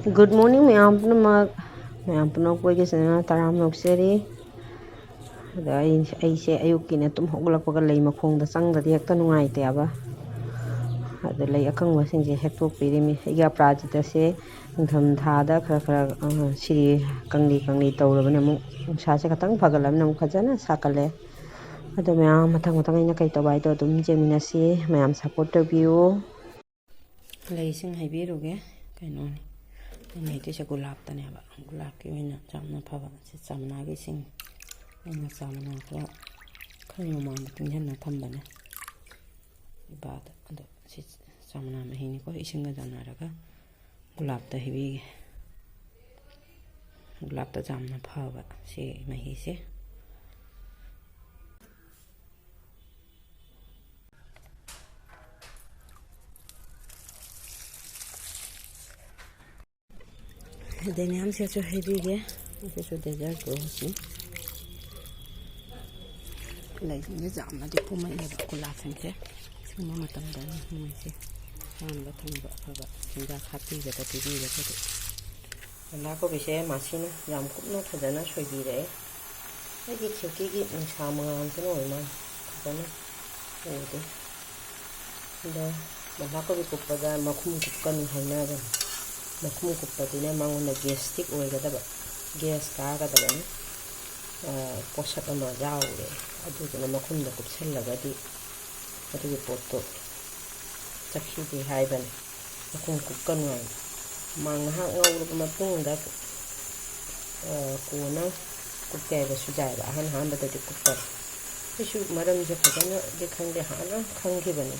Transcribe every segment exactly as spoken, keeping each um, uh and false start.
Good morning ꯃꯌꯥꯝ ꯄꯨꯝꯅꯃꯛ꯫ ꯃꯌꯥꯝ ꯄꯨꯝꯅꯃꯛꯄꯨ ꯑꯩꯒꯤ ꯆꯦꯅꯦꯜ ꯇꯔꯥꯝꯅ ꯑꯣꯛꯆꯔꯤ꯫ ꯑꯗ ꯑꯩ, ꯑꯩꯁꯦ ꯑꯌꯨꯛꯀꯤꯅꯦ ꯇꯨꯝ ꯍꯧꯒꯠꯂꯛꯄꯒ ꯂꯩ ꯃꯈꯣꯡꯗ ꯆꯪꯗ꯭ꯔꯗꯤ ꯍꯦꯛꯇ ꯅꯨꯡꯉꯥꯏꯇꯦꯕ꯫ ꯑꯗ ꯂꯩ ꯑꯀꯪꯕꯁꯤꯡꯁꯦ ꯍꯦꯛꯇꯣꯛꯄꯤꯔꯤꯃꯤ꯫ ꯑꯩꯒꯤ ꯑꯄꯔꯥꯖꯤꯇꯥꯁꯦ ꯅꯤꯡꯊꯝ ꯊꯥꯗ ꯈꯔ ꯈꯔ, ꯑ, ꯁꯤꯔꯤ ꯀꯪꯂꯤ ꯀꯪꯂꯤ ꯇꯧꯔꯕꯅꯦ꯫ ꯑꯃꯨꯛ ꯅꯨꯡꯁꯥꯁꯦ ꯈꯇꯪ ꯐꯒꯠꯂꯕꯅꯤꯅ ꯑꯃꯨꯛ ꯐꯖꯅ ꯁꯥꯠꯀꯠꯂꯦ꯫ ꯑꯗꯣ ꯃꯌꯥꯝ ꯃꯊꯪ ꯃꯊꯪ ꯑꯩꯅ ꯀꯩ ꯇꯧꯕ ꯍꯥꯏꯗꯣ ꯑꯗꯨꯝ ꯌꯦꯡꯃꯤꯟꯅꯁꯤ꯫ ꯃꯌꯥꯝ support ꯇꯧꯕꯤꯌꯨ꯫ ꯂꯩꯁꯤꯡ ꯍꯩꯕꯤꯔꯨꯒꯦ꯫ ꯀꯩꯅꯣꯅꯤ, ꯑꯩꯅ ꯍꯩꯗꯣꯏꯁꯦ ꯒꯨꯂꯥꯞꯇꯅꯦꯕ꯫ ꯒꯨꯂꯥꯞꯀꯤ ꯑꯣꯏꯅ ꯌꯥꯝꯅ ꯐꯕ ꯁꯤ ꯆꯥꯃꯅꯥꯒꯤ ꯏꯁꯤꯡ꯫ ꯑꯩꯅ ꯆꯥꯃꯅꯥ ꯈꯔ, ꯈꯔ ꯃꯃꯥꯡꯗ ꯇꯤꯡꯁꯤꯟꯅ ꯊꯝꯕꯅꯦ ꯏꯕꯥꯗ꯫ ꯑꯗꯣ ꯁꯤ ꯆꯥꯃꯅꯥ ꯃꯍꯤꯅꯤꯀꯣ, ꯏꯁꯤꯡꯒ ꯆꯥꯟꯅꯔꯒ ꯒꯨꯂꯥꯞꯇ ꯍꯩꯕꯤꯒꯦ꯫ ꯒꯨꯂꯥꯞꯇ ꯌꯥꯝꯅ ꯐꯕ ꯁꯤ ꯃꯍꯤꯁꯦ꯫ ꯑꯗꯩ ꯃꯌꯥꯝꯁꯤꯁꯨ ꯍꯩꯕꯤꯒꯦ꯫ ꯑꯁꯤꯁꯨ desert rose ꯅꯤ꯫ ꯂꯩꯁꯤꯡꯁꯦ ꯌꯥꯝꯅꯗꯤ ꯄꯨꯝꯃꯛꯑꯦꯕ ꯒꯨꯂꯥꯞꯁꯤꯡꯁꯦ꯫ ꯁꯤꯒꯨꯝꯕ ꯃꯇꯝꯗꯅ ꯃꯣꯏꯁꯦ ꯆꯥꯅꯕ ꯊꯛꯅꯕ ꯑꯐꯕ ꯆꯤꯟꯖꯥꯛ ꯍꯥꯞꯄꯤꯒꯗ ꯄꯤꯕꯤꯒꯗꯗꯤ꯫ ꯕꯟꯗꯥ ꯀꯣꯕꯤꯁꯦ ꯃꯥꯁꯤꯅ ꯌꯥꯝ ꯀꯨꯞꯅ ꯐꯖꯅ ꯁꯣꯏꯕꯤꯔꯛꯑꯦ꯫ ꯑꯩꯒꯤ ꯈꯦꯇꯤꯒꯤ ꯅꯨꯡꯁꯥ ꯃꯉꯥꯜꯁꯤꯅ ꯑꯣꯏꯅ ꯐꯖꯅ ꯎꯗꯦ꯫ ꯑꯗꯣ ꯕꯟꯗꯥ ꯀꯣꯕꯤ ꯀꯨꯞꯄꯗ ꯃꯈꯨꯝ ꯀꯨꯞꯀꯅꯨ ꯍꯥꯏꯅꯕꯅꯤ꯫ ꯃꯈꯨꯝ ꯀꯨꯞꯄꯗꯨꯅ ꯃꯉꯣꯟꯗ gastric ꯑꯣꯏꯒꯗꯕ, gas ꯀꯥꯒꯗꯕꯅꯤ꯫ ꯑ, ꯄꯣꯠꯁꯛ ꯑꯃ ꯌꯥꯎꯔꯦ꯫ ꯑꯗꯨꯗꯨꯅ ꯃꯈꯨꯝꯗ ꯀꯨꯞꯁꯜꯂꯒꯗꯤ ꯑꯗꯨꯒꯤ ꯄꯣꯠꯇꯣ ꯆꯠꯈꯤꯗꯦ ꯍꯥꯏꯕꯅꯤ꯫ ꯃꯈꯨꯝ ꯀꯨꯞꯀꯅꯨ ꯍꯥꯏꯅ꯫ ꯃꯥ ꯉꯥꯏꯍꯥꯛ ꯉꯧꯔꯕ ꯃꯇꯨꯡꯗ, ꯑ, ꯀꯣꯟꯅ ꯀꯨꯞꯀꯦ ꯍꯥꯏꯕꯁꯨ ꯌꯥꯏꯕ꯫ ꯑꯍꯥꯟ ꯑꯍꯥꯟꯕꯗꯗꯤ ꯀꯨꯞꯄꯅꯤ꯫ ꯑꯩꯁꯨ ꯃꯔꯝꯁꯦ ꯐꯖꯅꯗꯤ ꯈꯪꯗꯦ, ꯍꯥꯟꯅ ꯈꯪꯈꯤꯕꯅꯤ꯫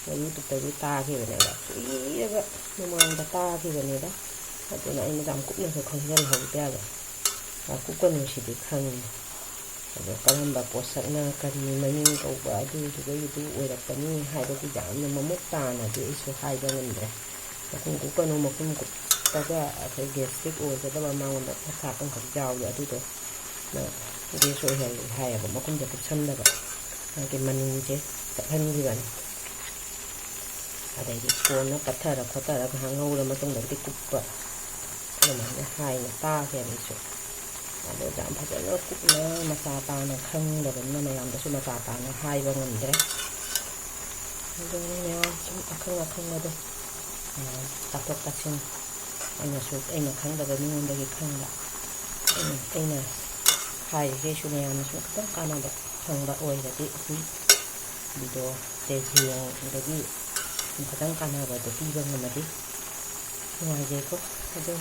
ꯃꯣꯏ YouTube-ꯇꯒꯤ ꯇꯥꯈꯤꯕꯅꯦꯕ꯫ ꯀꯨꯏꯔꯕ ꯃꯃꯥꯡꯗ ꯇꯥꯈꯤꯕꯅꯤꯗ꯫ ꯑꯗꯨꯅ ꯑꯩꯅ ꯌꯥꯝ ꯀꯨꯞꯅꯁꯨ ꯈꯪꯖꯤꯜꯍꯧꯗꯦꯕ꯫ ꯀꯨꯞꯀꯅꯨ ꯁꯤꯗꯤ ꯈꯪꯉꯤ꯫ ꯑꯗꯣ ꯀꯔꯝꯕ ꯄꯣꯠꯁꯛꯅ ꯀꯔꯤ ꯃꯃꯤꯡ ꯀꯧꯕ ꯑꯗꯨꯗꯨꯒꯤꯗꯨ ꯑꯣꯏꯔꯛꯀꯅꯤ ꯍꯥꯏꯕꯗꯤ ꯌꯥꯝꯅ ꯃꯃꯨꯠ ꯇꯥꯅꯗꯤ ꯑꯩꯁꯨ ꯍꯥꯏꯕ ꯉꯝꯗ꯭ꯔꯦ꯫ ꯃꯈꯨꯝ ꯀꯨꯞꯀꯅꯨ, ꯃꯈꯨꯝ ꯀꯨꯞꯄꯒ ꯑꯩꯈꯣꯏ gastric ꯑꯣꯏꯒꯗꯕ ꯃꯉꯣꯟꯗ ꯃꯁꯥ ꯄꯨꯝꯈꯛ ꯌꯥꯎꯏ, ꯑꯗꯨꯗꯣ ꯅ gas ꯑꯣꯏꯍꯜꯂꯤ ꯍꯥꯏꯌꯦꯕ, ꯃꯈꯨꯝꯗ ꯀꯨꯞꯁꯟꯗꯕ, ꯃꯥꯒꯤ ꯃꯅꯤꯟꯁꯦ ꯆꯠꯍꯟꯈꯤꯕꯅꯤ꯫ ꯑꯗꯩꯗꯤ ꯀꯣꯟꯅ ꯀꯠꯊꯔ ꯈꯣꯠꯊꯔ ꯉꯥꯏꯍꯥꯛ ꯉꯧꯔ ꯃꯇꯨꯡꯗꯕꯨꯗꯤ ꯀꯨꯞꯄ, ꯑꯗꯨꯃꯥꯏꯅ ꯍꯥꯏꯅ ꯇꯥꯈ꯭ꯔꯦꯕ ꯑꯩꯁꯨ꯫ ꯑꯗꯣ ꯌꯥꯝ ꯐꯖꯅ ꯀꯨꯞꯅ ꯃꯆꯥ ꯇꯥꯅ ꯈꯪꯗꯕꯅꯤꯅ ꯃꯌꯥꯝꯗꯁꯨ ꯃꯆꯥ ꯇꯥꯅ ꯍꯥꯏꯕ ꯉꯝꯗ꯭ꯔꯦ꯫ ꯑꯗꯨꯅ ꯃꯌꯥꯝ ꯁꯨꯝ ꯑꯈꯪ ꯑꯈꯪꯕꯗꯣ, ꯑ, ꯇꯥꯊꯣꯛ ꯇꯥꯁꯤꯟ ꯑꯩꯅꯁꯨ, ꯑꯩꯅ ꯈꯪꯗꯕ ꯃꯤꯉꯣꯟꯗꯒꯤ ꯈꯪꯕ, ꯑꯩꯅ, ꯑꯩꯅ ꯍꯥꯏꯔꯤꯈꯩꯁꯨ ꯃꯌꯥꯝꯅ ꯁꯨꯝ ꯈꯤꯇꯪ ꯀꯥꯟꯅꯕ ꯐꯪꯕ ꯑꯣꯏꯔꯗꯤ ꯑꯗꯨꯝ ꯚꯤꯗꯤꯑꯣꯁꯦ ꯌꯦꯡꯕꯗꯒꯤ ꯁꯨꯝ ꯈꯤꯇꯪ ꯀꯥꯟꯅꯕꯗꯣ ꯄꯤꯕ ꯉꯝꯃꯗꯤ ꯅꯨꯡꯉꯥꯏꯖꯩꯀꯣ꯫ ꯑꯗꯨ,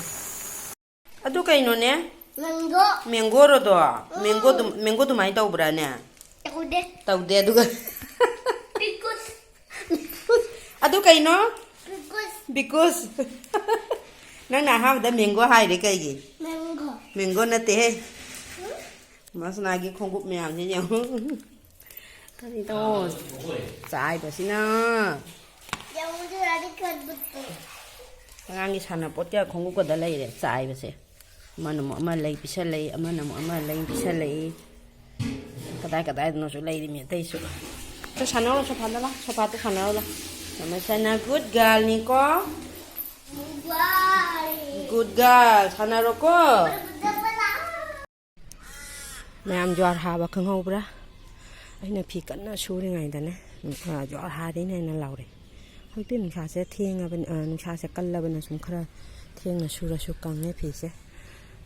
ꯑꯗꯨ ꯀꯩꯅꯣꯅꯦ? ꯃꯦꯡꯒꯣ꯫ ꯃꯦꯡꯒꯣꯔꯣꯗꯣ? ꯎꯝ꯫ ꯃꯦꯡꯒꯣꯗꯨ, ꯃꯦꯡꯒꯣ ꯑꯗꯨꯃꯥꯏꯅ ꯇꯧꯕ꯭ꯔꯥꯅꯦ? ꯇꯧꯗꯦ꯫ ꯇꯧꯗꯦ, ꯑꯗꯨꯒ ꯄꯤꯀꯨꯁ꯫ ꯑꯗꯨ ꯀꯩꯅꯣ? ꯄꯤꯀꯨꯁ꯫ ꯕꯤꯀꯨꯁ꯫ ꯅꯪꯅ ꯑꯍꯥꯟꯕꯗ ꯃꯦꯡꯒꯣ ꯍꯥꯏꯔꯦ ꯀꯩꯒꯤ? ꯃꯦꯡꯒꯣ꯫ ꯃꯦꯡꯒꯣ ꯅꯠꯇꯦꯍꯦ꯫ ꯎꯝ꯫ ꯃꯁꯅꯥꯒꯤ ꯈꯣꯡꯎꯞ ꯃꯌꯥꯝꯁꯦ ꯌꯦꯡꯉꯨ꯫ ꯀꯔꯤ ꯇꯧ? ꯆꯥꯏꯕꯁꯤꯅ꯫ ꯌꯦꯡꯉꯨꯗꯨꯔꯥꯗꯤ ꯈꯟꯕꯗꯣ꯫ ꯑꯉꯥꯡꯒꯤ ꯁꯥꯟꯅꯄꯣꯠꯀ ꯈꯣꯡꯎꯞꯀꯗ ꯂꯩꯔꯦ ꯆꯥꯏꯕꯁꯦ꯫ ꯑꯃꯅ ꯑꯃꯨꯛ ꯑꯃ ꯂꯩ ꯄꯤꯁꯜꯂꯛꯏ, ꯑꯃꯅ ꯑꯃꯨꯛ ꯑꯃ ꯂꯩ ꯄꯤꯁꯜꯂꯛꯏ꯫ ꯀꯗꯥꯏ ꯀꯗꯥꯏꯗꯅꯣꯁꯨ ꯂꯩꯔꯤꯃꯤ ꯑꯇꯩꯁꯨ꯫ ꯁꯥꯟꯅꯧꯔꯣ ꯁꯣꯐꯥꯗ ꯂꯥ, ꯁꯣꯐꯥꯗ ꯁꯥꯟꯅꯧꯔꯣ ꯂꯥ꯫ ꯃꯃꯥ ꯁꯥꯟꯅ, good girlꯅꯤꯀꯣ꯫ ꯋꯥꯏ꯫ Good girl, ꯁꯥꯟꯅꯔꯣꯀꯣ꯫ ꯃꯌꯥꯝ ꯖ꯭ꯋꯥꯔ ꯍꯥꯕ ꯈꯪꯍꯧꯕ꯭ꯔꯥ? ꯑꯩꯅ ꯐꯤ ꯀꯟꯅ ꯁꯨꯔꯤꯉꯩꯗꯅꯦ, ꯖ꯭ꯋꯥꯔ ꯍꯥꯔꯤꯅꯦꯅ ꯂꯥꯎꯔꯦ꯫ ꯍꯧꯖꯤꯛꯇꯤ ꯅꯨꯡꯁꯥꯁꯦ ꯊꯦꯡꯉꯕꯅꯤ, ꯑ, ꯅꯨꯡꯁꯥꯁꯦ ꯀꯜꯂꯕꯅꯤꯅ ꯁꯨꯝ ꯈꯔ ꯊꯦꯡꯅ ꯁꯨꯔꯁꯨ ꯀꯪꯉꯦ ꯐꯤꯁꯦ꯫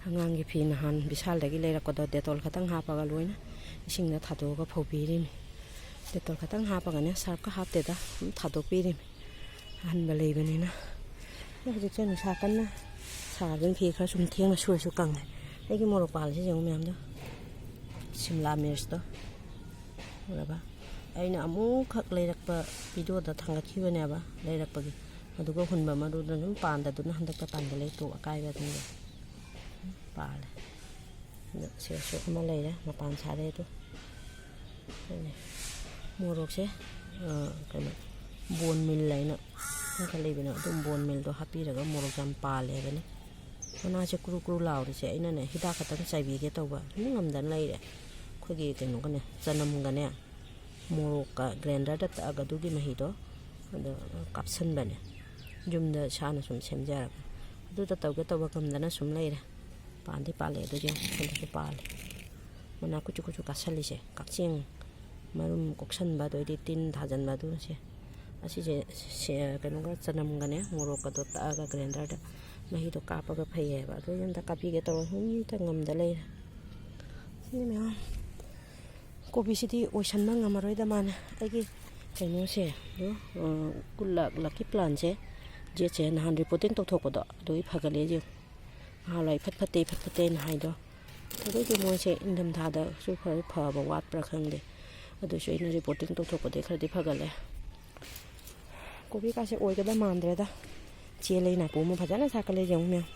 ꯑꯉꯥꯡꯒꯤ ꯐꯤ ꯅꯍꯥꯟ ꯕꯤꯁꯥꯜꯗꯒꯤ ꯂꯩꯔꯛꯄꯗꯣ ꯗꯦꯇꯣꯜ ꯈꯛꯇꯪ ꯍꯥꯞꯄꯒ ꯂꯣꯏꯅ ꯏꯁꯤꯡꯗ ꯊꯥꯗꯣꯛꯑꯒ ꯐꯧꯕꯤꯔꯤꯅꯤ꯫ ꯗꯦꯇꯣꯜ ꯈꯛꯇꯪ ꯍꯥꯞꯄꯒꯅꯦ, ꯁꯔꯞꯀ ꯍꯥꯞꯇꯦꯗ, ꯑꯗꯨꯝ ꯊꯥꯗꯣꯛꯄꯤꯔꯤꯅꯤ꯫ ꯑꯍꯟꯕ ꯂꯩꯕꯅꯤꯅ꯫ ꯑꯗꯣ ꯍꯧꯖꯤꯛꯁꯦ ꯅꯨꯡꯁꯥ ꯀꯟꯅ ꯁꯥꯕꯅꯤꯅ ꯐꯤ ꯈꯔ ꯁꯨꯝ ꯊꯦꯡꯅ ꯁꯨꯔꯁꯨ ꯀꯪꯉꯦ꯫ ꯑꯩꯒꯤ ꯃꯣꯔꯣꯛ ꯄꯥꯜꯂꯤꯁꯦ ꯌꯦꯡꯉꯨ ꯃꯌꯥꯝꯗꯣ꯫ ꯁꯤꯝꯂꯥ ꯃꯤꯔꯆꯇꯣ꯫ ꯎꯔꯕ? ꯑꯩꯅ ꯑꯃꯨꯛꯈꯛ ꯂꯩꯔꯛꯄ ꯚꯤꯗꯤꯑꯣꯗ ꯊꯥꯡꯒꯠꯈꯤꯕꯅꯦꯕ, ꯂꯩꯔꯛꯄꯒꯤ꯫ ꯑꯗꯨꯒ ꯍꯨꯟꯕ ꯃꯔꯨꯗꯨꯅ ꯑꯗꯨꯝ ꯄꯥꯟꯗꯗꯨꯅ ꯍꯟꯗꯛꯇ ꯄꯥꯟꯗ ꯂꯩ ꯇꯣꯛ ꯑꯀꯥꯏꯕ ꯑꯗꯨꯝ ꯂꯩ꯫ ꯄꯥꯜꯂꯦ꯫ ꯑꯗꯣ ꯁꯤꯗꯁꯨ ꯑꯃ ꯂꯩꯔꯦ, ꯃꯄꯥꯟ ꯁꯥꯔꯦ ꯑꯗꯣ꯫ ꯑꯗꯨꯅꯦ꯫ ꯃꯣꯔꯣꯛꯁꯦ, ꯑ, ꯀꯩꯅꯣ, ꯕꯣꯟ ꯃꯤꯜ ꯍꯥꯏꯅ ꯈꯔ ꯂꯩꯕꯅꯦ, ꯑꯗꯨꯝ ꯕꯣꯟ ꯃꯤꯜꯗꯣ ꯍꯥꯞꯄꯤꯔꯒ ꯃꯣꯔꯣꯛ ꯌꯥꯝ ꯄꯥꯜꯂꯦ ꯍꯥꯏꯕꯅꯤ꯫ ꯃꯅꯥꯁꯦ ꯀ꯭ꯔꯨ ꯀ꯭ꯔꯨ ꯂꯥꯎꯔꯤꯁꯦ ꯑꯩꯅꯅꯦ ꯍꯤꯗꯥꯛ ꯈꯛꯇꯪ ꯆꯥꯏꯕꯤꯒꯦ ꯇꯧꯕ, ꯑꯗꯨꯝ ꯉꯝꯗꯅ ꯂꯩꯔꯦ꯫ ꯑꯩꯈꯣꯏꯒꯤ ꯀꯩꯅꯣꯒꯅꯦ, ꯆꯅꯝꯒꯅꯦ, ꯃꯣꯔꯣꯛꯀ ꯒ꯭ꯔꯥꯏꯟꯗꯔꯗ ꯇꯛꯑꯒ ꯑꯗꯨꯒꯤ ꯃꯍꯤꯗꯣ ꯑꯗꯣ ꯀꯥꯞꯁꯟꯕꯅꯦ꯫ ꯌꯨꯝꯗ ꯏꯁꯥꯅ ꯁꯨꯝ ꯁꯦꯝꯖꯔꯒ꯫ ꯑꯗꯨꯗ ꯇꯧꯒꯦ ꯇꯧꯕ ꯉꯝꯗꯅ ꯁꯨꯝ ꯂꯩꯔꯦ꯫ ꯄꯥꯟꯗꯤ ꯄꯥꯜꯂꯦ, ꯑꯗꯨ ꯌꯦꯡꯉꯨ, ꯁꯣꯝꯗꯁꯨ ꯄꯥꯜꯂꯦ꯫ ꯃꯅꯥ ꯀꯨꯆꯨ ꯀꯨꯆꯨ ꯀꯥꯁꯜꯂꯤꯁꯦ, ꯀꯛꯆꯦꯡ ꯃꯔꯨꯝ ꯀꯣꯛꯁꯟꯕ, ꯑꯗꯩꯗꯤ ꯇꯤꯟ ꯊꯥꯖꯟꯕ, ꯑꯗꯨ ꯁꯦ꯫ ꯑꯁꯤꯁꯦ, ꯁꯦ-, ꯀꯩꯅꯣꯒ, ꯆꯅꯝꯒꯅꯦ, ꯃꯣꯔꯣꯛꯀꯗꯣ ꯇꯛꯑꯒ ꯒ꯭ꯔꯦꯟꯗꯔꯗ ꯃꯍꯤꯗꯣ ꯀꯥꯞꯄꯒ ꯐꯩꯌꯦꯕ꯫ ꯑꯗꯣ ꯌꯨꯝꯗ ꯀꯥꯞꯄꯤꯒꯦ ꯇꯧꯔ ꯁꯨꯝ ꯉꯝꯗ ꯂꯩꯔꯦ꯫ ꯁꯤꯅꯤ ꯃꯌꯥꯝ꯫ ꯀꯣꯕꯤꯁꯤꯗꯤ ꯑꯣꯏꯁꯟꯕ ꯉꯝꯃꯔꯣꯏꯗ ꯃꯥꯅꯦ꯫ ꯑꯩꯒꯤ ꯀꯩꯅꯣꯁꯦ, ꯑꯗꯣ, ꯑ, ꯀꯨꯜꯂꯛ ꯂꯛꯀꯤ ꯄ꯭ꯂꯥꯟꯁꯦ, ꯖꯦꯠꯁꯦ ꯅꯍꯥꯟ ꯔꯤꯄꯣꯔꯇꯤꯡ ꯇꯧꯊꯣꯛꯄꯗꯣ ꯑꯗꯨꯒꯤ ꯐꯒꯠꯂꯦ ꯌꯦꯡꯉꯨ꯫ ꯅꯍꯥꯟꯋꯥꯏ ꯐꯠ ꯐꯠꯇꯦ, ꯐꯠ ꯐꯠꯇꯦꯅ ꯍꯥꯏꯗꯣ꯫ ꯑꯗꯨꯏꯗꯤ ꯃꯣꯏꯁꯦ ꯏꯪꯊꯝꯊꯥꯗꯁꯨ ꯈꯔ ꯐꯕ ꯋꯥꯠꯄ꯭ꯔꯥ ꯈꯪꯗꯦ꯫ ꯑꯗꯨꯁꯨ ꯑꯩꯅ ꯔꯤꯄꯣꯔꯇꯤꯡ ꯇꯧꯊꯣꯛꯄꯗꯩ ꯈꯔꯗꯤ ꯐꯒꯠꯂꯦ꯫ ꯀꯣꯕꯤ ꯀꯥꯁꯦ ꯑꯣꯏꯒꯗꯕ ꯃꯥꯟꯗ꯭ꯔꯦꯗ꯫ ꯆꯦ ꯂꯩ ꯅꯥꯄꯨ ꯑꯃ ꯐꯖꯅ ꯁꯥꯠꯀꯠꯂꯦ ꯌꯦꯡꯉꯨ ꯃꯌꯥꯝ꯫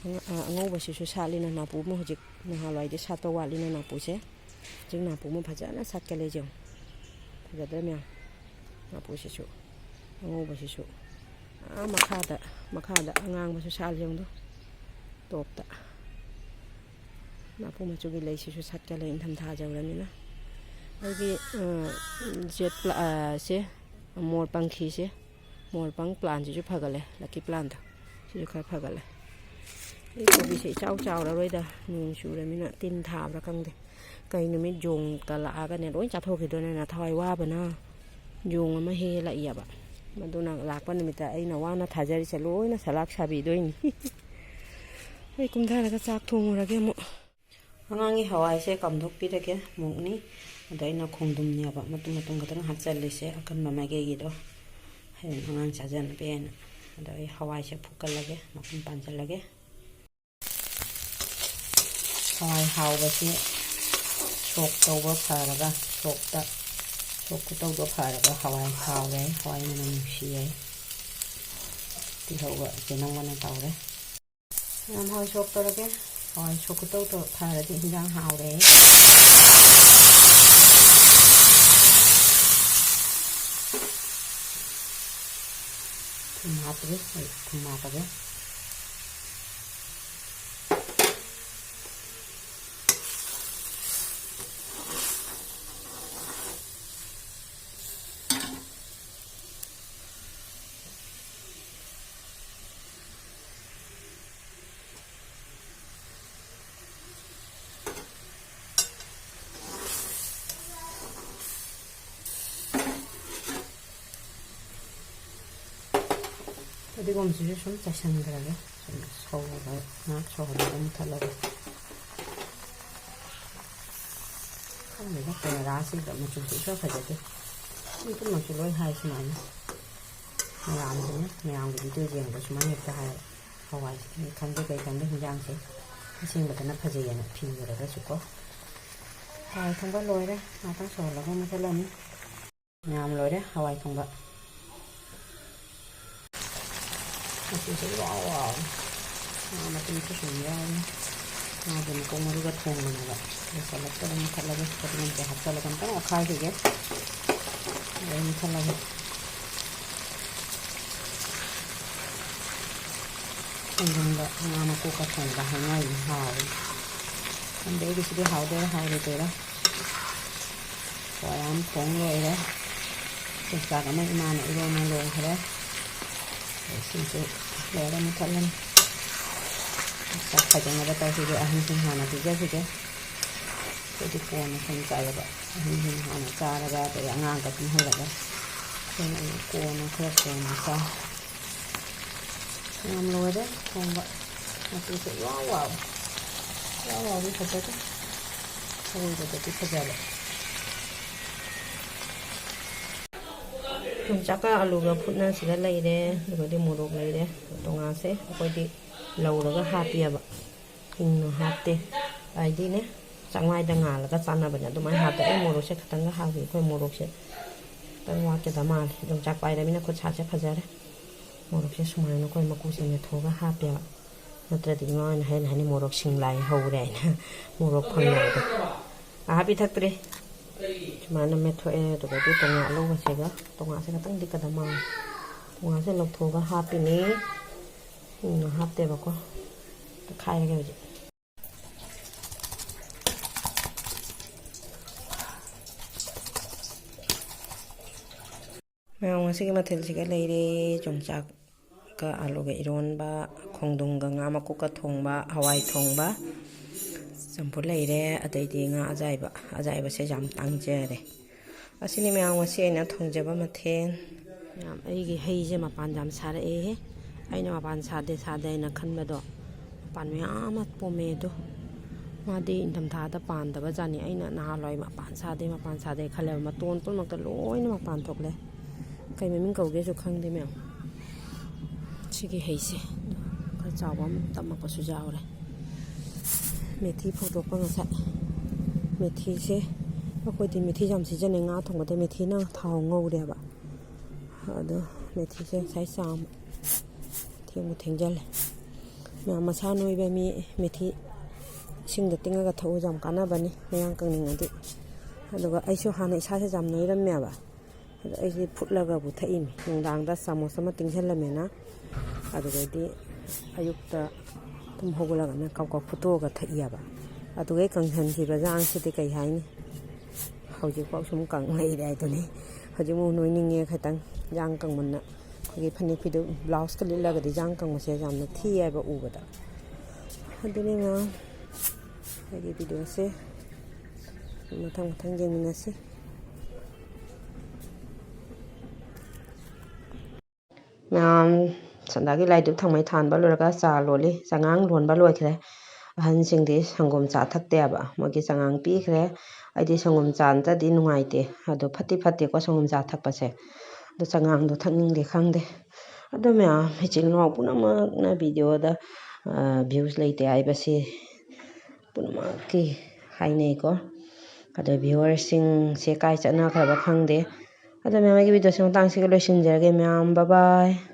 ꯑꯉ-, ꯑ, ꯑꯉꯧꯕꯁꯤꯁꯨ ꯁꯥꯠꯂꯤꯅ ꯅꯥꯄꯨ ꯑꯃ ꯍꯧꯖꯤꯛ, ꯅꯍꯥꯟꯋꯥꯏꯗꯤ ꯁꯥꯠꯄ ꯋꯥꯠꯂꯤꯅ ꯅꯥꯄꯨꯁꯦ꯫ ꯍꯧꯖꯤꯛ ꯅꯥꯄꯨ ꯑꯃ ꯐꯖꯅ ꯁꯥꯠꯀꯠꯂꯦ ꯌꯦꯡꯉꯨ꯫ ꯐꯖꯗ꯭ꯔꯥ ꯃꯌꯥꯝ? ꯅꯥꯄꯨꯁꯤꯁꯨ, ꯑꯉꯧꯕꯁꯤꯁꯨ꯫ ꯑꯥ ꯃꯈꯥꯗ, ꯃꯈꯥꯗ ꯑꯉꯥꯡꯕꯁꯨ ꯁꯥꯠꯂꯤ ꯌꯦꯡꯉꯨ꯫ ꯇꯣꯞꯇ꯫ ꯅꯥꯄꯨ ꯃꯆꯨꯒꯤ ꯂꯩꯁꯤꯁꯨ ꯁꯥꯠꯀꯠꯂꯦ ꯏꯪꯊꯝꯊꯥ ꯌꯧꯔꯃꯤꯅ꯫ ꯑꯩꯒꯤ, ꯑ, ꯖꯦꯠ ꯄ꯭ꯂꯥ-, ꯑ, ꯁꯦ, ꯃꯣꯔ ꯄꯪꯈꯤꯁꯦ, ꯃꯣꯔ ꯄꯪ ꯄ꯭ꯂꯥꯟꯁꯤꯁꯨ ꯐꯒꯠꯂꯦ, ꯂꯛꯀꯤ ꯄ꯭ꯂꯥꯟꯗꯣ꯫ ꯁꯤꯁꯨ ꯈꯔ ꯐꯒꯠꯂꯦ꯫ ꯑꯩ ꯀꯣꯕꯤꯁꯦ ꯏꯆꯥꯎ ꯆꯥꯎꯔꯔꯣꯏꯗ, ꯅꯣꯡ ꯆꯨꯔꯃꯤꯅ ꯇꯤꯟ ꯊꯥꯕ꯭ꯔꯥ ꯈꯪꯗꯦ꯫ ꯀꯩ ꯅꯨꯃꯤꯠ ꯌꯣꯡ ꯀꯜꯂꯛꯑꯒꯅꯦ ꯂꯣꯏ ꯆꯥꯊꯣꯛꯈꯤꯗꯣꯏꯅꯦ, ꯅꯊꯥꯋꯥꯏ ꯋꯥꯕꯅ꯫ ꯌꯣꯡ ꯑꯃ ꯍꯦꯛ ꯍꯦꯛ ꯂꯥꯛꯏꯌꯦꯕ꯫ ꯃꯗꯨꯅ ꯂꯥꯛꯄ ꯅꯨꯃꯤꯠꯇ ꯑꯩꯅ ꯋꯥꯅ ꯊꯥꯖꯔꯤꯁꯦ ꯂꯣꯏꯅ ꯁꯂꯥꯛ ꯁꯥꯕꯤꯗꯣꯏꯅꯤ꯫ ꯑꯩ ꯀꯨꯝꯊꯔꯒ ꯆꯥꯛ ꯊꯣꯡꯉꯨꯔꯒꯦ ꯑꯃꯨꯛ꯫ ꯑꯉꯥꯡꯒꯤ ꯍꯋꯥꯏꯁꯦ ꯀꯥꯝꯊꯣꯛꯄꯤꯔꯒꯦ, ꯃꯨꯛꯅꯤ꯫ ꯑꯗꯣ ꯑꯩꯅ ꯈꯣꯡꯗ꯭ꯔꯨꯝꯅꯦꯕ ꯃꯇꯨꯝ ꯃꯇꯨꯝ ꯈꯛꯇꯪ ꯍꯥꯞꯆꯜꯂꯤꯁꯦ, ꯑꯀꯟꯕ ꯃꯥꯏꯀꯩꯒꯤꯗꯣ꯫ ꯍꯌꯦꯡ ꯑꯉꯥꯡ ꯆꯥꯖꯅꯕꯅ꯫ ꯑꯗꯣ ꯑꯩ ꯍꯋꯥꯏꯁꯦ ꯐꯨꯠꯀꯠꯂꯒꯦ, ꯃꯈꯨꯝ ꯄꯥꯟꯁꯤꯜꯂꯒꯦ꯫ ꯍꯋꯥꯏ ꯍꯥꯎꯕꯁꯤ ꯁꯣꯛ ꯇꯧꯕ ꯐꯔꯒ, ꯁꯣꯛꯇ, ꯁꯣꯛ ꯈꯨꯇꯧꯗꯣ ꯐꯔꯒ ꯍꯋꯥꯏ ꯍꯥꯎꯔꯦ, ꯍꯋꯥꯏ ꯃꯅꯝ ꯅꯨꯡꯁꯤꯌꯦ꯫ ꯇꯤꯜꯍꯧꯒ ꯆꯅꯝꯒꯅ ꯇꯧꯔꯦ꯫ ꯌꯥꯝ ꯍꯋꯥꯏ ꯁꯣꯛ ꯇꯧꯔꯒꯦ꯫ ꯍꯋꯥꯏ ꯁꯣꯛ ꯈꯨꯇꯧꯗꯣ ꯐꯔꯗꯤ ꯍꯤꯟꯖꯥꯡ ꯍꯥꯎꯔꯦ꯫ ꯊꯨꯝ ꯍꯥꯞꯄꯒꯦ, ꯑꯩ ꯊꯨꯝ ꯍꯥꯞꯄꯒꯦ꯫ ꯐꯗꯤꯒꯣꯝꯁꯤꯁꯨ ꯁꯨꯝ ꯆꯥꯏꯁꯤꯟꯈ꯭ꯔꯒꯦ꯫ ꯁꯨꯝ ꯁꯧꯔꯒ, ꯉꯥꯏꯍꯥꯛ ꯁꯧꯍꯜꯂꯒ ꯃꯨꯊꯠꯂꯒꯦ꯫ ꯈꯪꯗꯦꯗ, ꯀꯦꯃꯦꯔꯥꯁꯤꯗ ꯃꯆꯨꯁꯦ ꯏꯐ ꯐꯖꯗꯦ꯫ ꯃꯤ ꯄꯨꯝꯅꯃꯛꯁꯨ ꯂꯣꯏ ꯍꯥꯏ ꯁꯨꯃꯥꯏꯅ꯫ ꯃꯌꯥꯝꯁꯤꯅ, ꯃꯌꯥꯝꯒꯤ ꯚꯤꯗꯤꯑꯣ ꯌꯦꯡꯕꯗ ꯁꯨꯃꯥꯏꯅ ꯍꯦꯛꯇ ꯍꯥꯏ꯫ ꯍꯋꯥꯏ ꯈꯪꯗꯦ, ꯀꯩ ꯈꯪꯗꯦ, ꯍꯤꯟꯖꯥꯡꯁꯦ ꯑꯁꯦꯡꯕꯗꯅ ꯐꯖꯩꯌꯦꯅ ꯐꯤ ꯑꯣꯏꯔꯒꯁꯨꯀꯣ꯫ ꯍꯋꯥꯏ ꯊꯣꯡꯕ ꯂꯣꯏꯔꯦ꯫ ꯉꯥꯛꯇꯪ ꯁꯧꯍꯜꯂꯒ ꯃꯨꯊꯠꯂꯅꯤ꯫ ꯃꯌꯥꯝ ꯂꯣꯏꯔꯦ ꯍꯋꯥꯏ ꯊꯣꯡꯕ꯫ ꯃꯆꯨꯁꯦ ꯏꯋꯥꯎ ꯋꯥꯎꯔꯦ꯫ ꯉꯥ ꯃꯇꯨꯝꯁꯨ ꯁꯨꯝ ꯌꯥꯎꯔꯦ꯫ ꯉꯥꯒꯤ ꯃꯀꯣꯛ ꯃꯔꯨꯒ ꯊꯣꯡꯕꯅꯦꯕ꯫ ꯂꯣꯏꯁꯤꯜꯂꯛꯇꯕ ꯃꯨꯊꯠꯂꯒꯦ꯫ ꯐꯗꯤꯒꯣꯝꯁꯦ ꯍꯥꯞꯆꯤꯜꯂꯒ ꯑꯝꯇꯪ ꯑꯣꯠꯈꯥꯏꯈꯤꯒꯦ꯫ ꯑꯗꯩ ꯃꯨꯊꯠꯂꯒꯦ꯫ ꯈꯣꯡꯗ꯭ꯔꯨꯝꯒ ꯉꯥ ꯃꯀꯣꯛꯀ ꯊꯣꯡꯕ ꯍꯥꯏꯅꯔꯤꯅꯤ, ꯍꯥꯎꯋꯤ꯫ ꯈꯪꯗꯦ ꯑꯩꯒꯤꯁꯤꯗꯤ ꯍꯥꯎꯗꯣꯏꯔꯥ ꯍꯥꯎꯔꯣꯏꯗꯣꯏꯔꯥ꯫ ꯍꯋꯥꯏ ꯑꯃ ꯊꯣꯡ ꯂꯣꯏꯔꯦ꯫ ꯌꯣꯡꯆꯥꯛ ꯑꯃ ꯏꯃꯥꯅ ꯏꯔꯣꯟꯕ ꯂꯣꯏꯈ꯭ꯔꯦ꯫ ꯑꯗꯩ ꯁꯤꯁꯨ ꯂꯣꯏꯔꯦ, ꯃꯨꯊꯠꯂꯅꯤ꯫ ꯌꯣꯡꯆꯥꯛ ꯈꯥꯏꯗꯣꯛꯅꯕ ꯇꯧꯈꯤꯒꯦ, ꯑꯍꯟꯁꯤꯡ ꯍꯥꯟꯅ ꯄꯤꯖꯈꯤꯒꯦ꯫ ꯑꯩꯈꯣꯏꯗꯤ ꯀꯣꯟꯅ ꯁꯨꯝ ꯆꯥꯏꯌꯦꯕ꯫ ꯑꯍꯟꯁꯤꯡ ꯍꯥꯟꯅ ꯆꯥꯔꯒ, ꯑꯗꯩ ꯑꯉꯥꯡꯒ ꯄꯤꯍꯜꯂꯒ, ꯑꯩꯈꯣꯏꯅ ꯑꯃꯨꯛ ꯀꯣꯟꯅ, ꯈꯔ ꯀꯣꯟꯅ ꯆꯥꯏ꯫ ꯌꯥꯝ ꯂꯣꯏꯔꯦ ꯊꯣꯡꯕ꯫ ꯃꯆꯨꯁꯦ ꯏꯋꯥꯎ ꯋꯥꯎꯋꯦ꯫ ꯏꯋꯥꯎ ꯋꯥꯎꯗꯤ ꯐꯖꯗꯦ꯫ ꯑꯔꯣꯏꯕꯗꯗꯤ ꯐꯖꯔꯦ꯫ ꯌꯣꯡꯆꯥꯛꯀ ꯑꯂꯨꯒ ꯐꯨꯠꯅ ꯁꯤꯗ ꯂꯩꯔꯦ꯫ ꯑꯗꯨꯒꯗꯤ ꯃꯣꯔꯣꯛ ꯂꯩꯔꯦ꯫ ꯇꯣꯉꯥꯟꯁꯦ ꯑꯩꯈꯣꯏꯗꯤ ꯂꯧꯔꯒ ꯍꯥꯞꯄꯤꯑꯕ꯫ ꯍꯤꯡꯅ ꯍꯥꯞꯇꯦ꯫ ꯍꯥꯏꯗꯤꯅꯦ, ꯆꯥꯛꯃꯥꯏꯗ ꯉꯥꯜꯂꯒ ꯆꯥꯅꯕꯅꯦ꯫ ꯑꯗꯨꯃꯥꯏꯅ ꯍꯥꯞꯄꯦ꯫ ꯑꯩ ꯃꯣꯔꯣꯛꯁꯦ ꯈꯤꯇꯪꯒ ꯍꯥꯞꯄꯤ꯫ ꯑꯩꯈꯣꯏ ꯃꯣꯔꯣꯛꯁꯦ ꯈꯤꯇꯪ ꯋꯥꯠꯀꯗ ꯃꯥꯜꯂꯦ꯫ ꯌꯣꯡꯆꯥꯛ ꯄꯥꯏꯔꯃꯤꯅ ꯈꯨꯠ ꯁꯥꯁꯦ ꯐꯖꯔꯦ꯫ ꯃꯣꯔꯣꯛꯁꯦ ꯁꯨꯃꯥꯏꯅ ꯑꯩꯈꯣꯏ ꯃꯀꯨꯁꯦ ꯃꯦꯠꯊꯣꯛꯑꯒ ꯍꯥꯞꯄꯦꯕ꯫ ꯅꯠꯇ꯭ꯔꯗꯤ ꯏꯃꯥ ꯍꯣꯏꯅ ꯍꯥꯏꯅ ꯍꯥꯏꯅꯤ, "ꯃꯣꯔꯣꯛ ꯁꯤꯡꯂꯥꯏ ꯍꯧꯔꯦ" ꯍꯥꯏꯅ꯫ ꯃꯣꯔꯣꯛ ꯐꯪꯅꯕꯗꯣ꯫ ꯑꯍꯥ ꯄꯤꯊꯛꯇ꯭ꯔꯤ꯫ ꯁꯨꯃꯥꯏꯅ ꯃꯦꯠꯊꯣꯛꯑꯦ꯫ ꯑꯗꯨꯗꯒꯤ ꯇꯣꯉꯥ ꯑꯂꯧꯕꯁꯤꯒ, ꯇꯣꯉꯥꯁꯦ ꯈꯤꯇꯪꯗꯤ ꯀꯗ ꯃꯥꯜꯂꯦ꯫ ꯇꯣꯉꯥꯁꯦ ꯂꯧꯊꯣꯛꯑꯒ ꯍꯥꯞꯄꯤꯅꯤ꯫ ꯍꯤꯡꯅ ꯍꯥꯞꯇꯦꯕꯀꯣ꯫ ꯇꯛꯈꯥꯏꯔꯒꯦ ꯍꯧꯖꯤꯛ꯫ ꯃꯌꯥꯝ, ꯉꯁꯤꯒꯤ ꯃꯊꯦꯜꯁꯤꯒ ꯂꯩꯔꯦ: ꯌꯣꯡꯆꯥꯛꯀ ꯑꯂꯨꯒ ꯏꯔꯣꯟꯕ, ꯈꯣꯡꯗ꯭ꯔꯨꯝꯒ ꯉꯥ ꯃꯀꯨꯞꯀ ꯊꯣꯡꯕ, ꯍꯋꯥꯏ ꯊꯣꯡꯕ, ꯆꯝꯐꯨꯠ ꯂꯩꯔꯦ꯫ ꯑꯇꯩꯗꯤ ꯉꯥ ꯑꯖꯥꯏꯕ, ꯑꯖꯥꯏꯕꯁꯦ ꯌꯥꯝ ꯇꯥꯡꯖꯔꯦ꯫ ꯑꯁꯤꯅꯤ ꯃꯌꯥꯝ ꯉꯁꯤ ꯑꯩꯅ ꯊꯣꯡꯖꯕ ꯃꯊꯦꯜ꯫ ꯌꯥꯝ, ꯑꯩꯒꯤ ꯍꯩꯁꯦ ꯃꯄꯥꯟ ꯌꯥꯝ ꯁꯥꯔꯛꯑꯦꯍꯦ꯫ ꯑꯩꯅ ꯃꯄꯥꯟ ꯁꯥꯗꯦ ꯁꯥꯗꯦ ꯍꯥꯏꯅ ꯈꯟꯕꯗꯣ, ꯃꯄꯥꯟ ꯃꯌꯥꯝ ꯑꯃ ꯄꯣꯝꯃꯦ ꯑꯗꯣ꯫ ꯃꯥꯗꯤ ꯏꯪꯊꯝꯊꯥꯗ ꯄꯥꯟꯗꯕ ꯖꯥꯠꯅꯤ꯫ ꯑꯩꯅ ꯅꯍꯥꯟꯋꯥꯏ ꯃꯄꯥꯟ ꯁꯥꯗꯦ, ꯃꯄꯥꯟ ꯁꯥꯗꯦ ꯈꯜꯂꯦꯕ꯫ ꯃꯇꯣꯟ ꯄꯨꯝꯅꯃꯛꯇ ꯂꯣꯏꯅ ꯃꯄꯥꯟ ꯊꯣꯛꯂꯦ꯫ ꯀꯩ ꯃꯃꯤꯡ ꯀꯧꯒꯦꯁꯨ ꯈꯪꯗꯦ ꯃꯌꯥꯝ꯫ ꯁꯤꯒꯤ ꯍꯩꯁꯦ ꯈꯔ ꯆꯥꯎꯕ ꯑꯃ ꯇꯝꯃꯛꯄꯁꯨ ꯌꯥꯎꯔꯦ꯫ ꯃꯦꯊꯤ ꯐꯧꯗꯣꯛꯄ ꯉꯁꯥꯏ꯫ ꯃꯦꯊꯤꯁꯦ, ꯑꯩꯈꯣꯏꯗꯤ ꯃꯦꯊꯤ ꯌꯥꯝ ꯁꯤꯖꯤꯟꯅꯩ꯫ ꯉꯥ ꯊꯣꯡꯕꯗ ꯃꯦꯊꯤꯅ ꯊꯥꯎ ꯉꯧꯔꯦꯕ꯫ ꯑꯗꯣ ꯃꯦꯊꯤꯁꯦ ꯉꯁꯥꯏ ꯆꯥꯝꯃ꯫ ꯊꯦꯡꯕꯨ ꯊꯦꯡꯖꯜꯂꯦ꯫ ꯃꯌꯥꯝ, ꯃꯁꯥ ꯅꯣꯏꯕ ꯃꯤ ꯃꯦꯊꯤ ꯏꯁꯤꯡꯗ ꯇꯤꯡꯉꯒ ꯊꯛꯎ, ꯌꯥꯝ ꯀꯥꯟꯅꯕꯅꯤ ꯃꯌꯥꯡ ꯀꯪꯅꯤꯡꯉꯗꯤ꯫ ꯑꯗꯨꯒ ꯑꯩꯁꯨ ꯍꯥꯟꯅ ꯏꯁꯥꯁꯦ ꯌꯥꯝ ꯅꯣꯏꯔꯝꯃꯦꯕ꯫ ꯑꯗꯣ ꯑꯩꯁꯦ ꯐꯨꯠꯂꯒꯕꯨ ꯊꯛꯏꯅꯤ꯫ ꯅꯨꯡꯗꯥꯡꯗ ꯆꯥꯃꯁ ꯑꯃ ꯇꯤꯡꯁꯜꯂꯝꯃꯦꯅ, ꯑꯗꯨꯗꯩꯗꯤ ꯑꯌꯨꯛꯇ ꯇꯨꯝ ꯍꯧꯒꯠꯂꯒꯅ ꯀꯞ ꯀꯞ ꯐꯨꯠꯇꯣꯛꯑꯒ ꯊꯛꯏꯑꯕ꯫ ꯑꯗꯨꯒꯩ ꯀꯪꯁꯟꯈꯤꯕ ꯌꯥꯡꯁꯤꯗꯤ ꯀꯩ ꯍꯥꯏꯅꯤ? ꯍꯧꯖꯤꯛꯐꯥꯎ ꯁꯨꯝ ꯀꯪ ꯂꯩꯔꯦ ꯍꯥꯏꯗꯨꯅꯤ꯫ ꯍꯧꯖꯤꯛꯃꯨꯛ ꯅꯣꯏꯅꯤꯡꯉꯦ ꯈꯤꯇꯪ꯫ ꯌꯥꯡ ꯀꯪꯃꯟꯅ ꯑꯩꯈꯣꯏꯒꯤ ꯐꯅꯦꯛ ꯐꯤꯗꯨ ꯕ꯭ꯂꯥꯎꯁꯀ ꯂꯤꯠꯂꯒꯗꯤ ꯌꯥꯡ ꯀꯪꯕꯁꯦ ꯌꯥꯝꯅ ꯊꯤ ꯍꯥꯏꯕ ꯎꯕꯗ꯫ ꯑꯗꯨꯅꯤ ꯃꯌꯥꯝ, ꯑꯩꯒꯤ ꯚꯤꯗꯤꯑꯣꯁꯦ ꯃꯊꯪ ꯃꯊꯪ ꯌꯦꯡꯃꯤꯟꯅꯁꯤ꯫ ꯃꯌꯥꯝ, ꯁꯟꯗꯥꯒꯤ ꯂꯥꯏ ꯙꯨꯞ ꯊꯥꯎꯃꯩ ꯊꯥꯟꯕ ꯂꯣꯏꯔꯒ ꯆꯥ ꯂꯣꯜꯂꯤ꯫ ꯆꯉꯥꯡ ꯂꯣꯟꯕ ꯂꯣꯏꯈ꯭ꯔꯦ꯫ ꯑꯍꯟꯁꯤꯡꯗꯤ ꯁꯪꯒꯣꯝ ꯆꯥ ꯊꯛꯇꯦꯕ꯫ ꯃꯣꯏꯒꯤ ꯆꯉꯥꯡ ꯄꯤꯈ꯭ꯔꯦ꯫ ꯑꯩꯗꯤ ꯁꯪꯒꯣꯝ ꯆꯥ ꯅꯠꯇ꯭ꯔꯗꯤ ꯅꯨꯡꯉꯥꯏꯇꯦ꯫ ꯑꯗꯣ ꯐꯠꯇꯤ ꯐꯠꯇꯦꯀꯣ ꯁꯪꯒꯣꯝ ꯆꯥ ꯊꯛꯄꯁꯦ꯫ ꯑꯗꯣ ꯆꯉꯥꯡꯗꯣ ꯊꯛꯅꯤꯡꯗꯦ ꯈꯪꯗꯦ꯫ ꯑꯗꯣ ꯃꯌꯥꯝ, ꯏꯆꯤꯜ ꯏꯅꯥꯎ ꯄꯨꯝꯅꯃꯛꯅ ꯚꯤꯗꯤꯑꯣꯗ, ꯑ, views ꯂꯩꯇꯦ ꯍꯥꯏꯕꯁꯤ ꯄꯨꯝꯅꯃꯛꯀꯤ ꯍꯥꯏꯅꯩꯀꯣ꯫ ꯑꯗꯣ viewerꯁꯤꯡꯁꯦ ꯀꯥꯏ ꯆꯠꯅꯈ꯭ꯔꯕ ꯈꯪꯗꯦ꯫ ꯑꯗꯣ ꯃꯌꯥꯝ, ꯑꯩꯒꯤ ꯚꯤꯗꯤꯑꯣꯁꯤ ꯃꯇꯥꯡꯁꯤꯒ ꯂꯣꯏꯁꯤꯟꯖꯔꯒꯦ ꯃꯌꯥꯝ꯫ Bye bye꯫